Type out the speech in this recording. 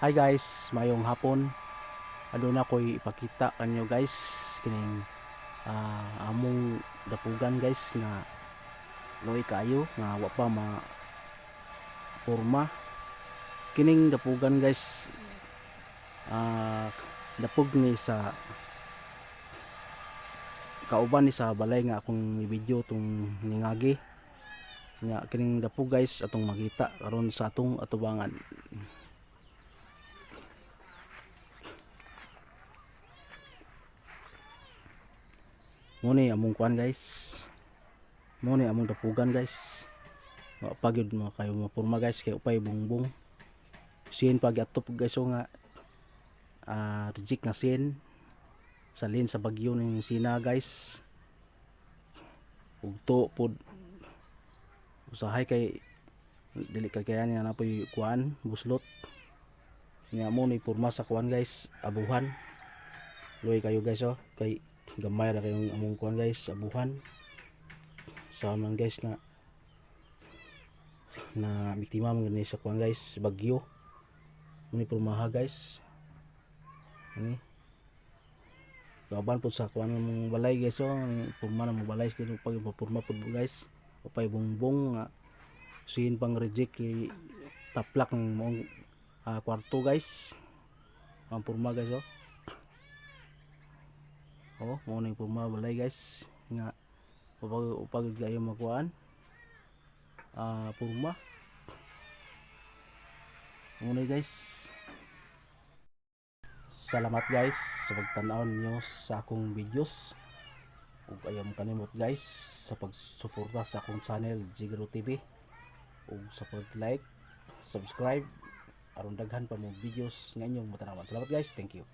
Hi guys, mayong hapon. Aduna ko'y ipakita kanyo guys kining among dapugan guys nga luoy kaayo nga wa pa ma porma. Kining dapugan guys, dapog ni sa kauban ni sa balay nga akong i-video tong ningagi nga kining dapog guys, atong makita karon sa atong atubangan. Mo ni among kuan guys, mo ni among dapugan guys. Wa pa gyud mga kayo mapurma guys kay upay bungbong sin pag atop guys. So nga reject na sin salin sa bagyo ning sina guys. Ugto pod usahay kay dili kay kaya niya na poy kuan buslot nya. Mo ni porma sa kuan guys, abuhan. Luoy kayo guys, oh, kay gamay ra kayong among kuan guys, abuhan sa man guys nga na biktima man gani sa kuan guys, bagyo. Mo ni pormaha guys, ani kauban po sa kuan mong balay guys. Oh, porma na mong balay kay pag porma pod guys, upay bongbong nga sin pang reject kay taplak ng mong kwarto guys. Ang porma guys, oh. Oh, mo ning porma balay guys nga upag kayo makuan porma mo ni guys. Salamat guys sa pagtan-aw ninyo sa akong videos ug ayaw mo kanimot guys sa pagsuporta sa akong channel Jigro TV ug sa pag-like, subscribe aron daghan pa mo videos nga inyong matanawan. Salamat guys, thank you.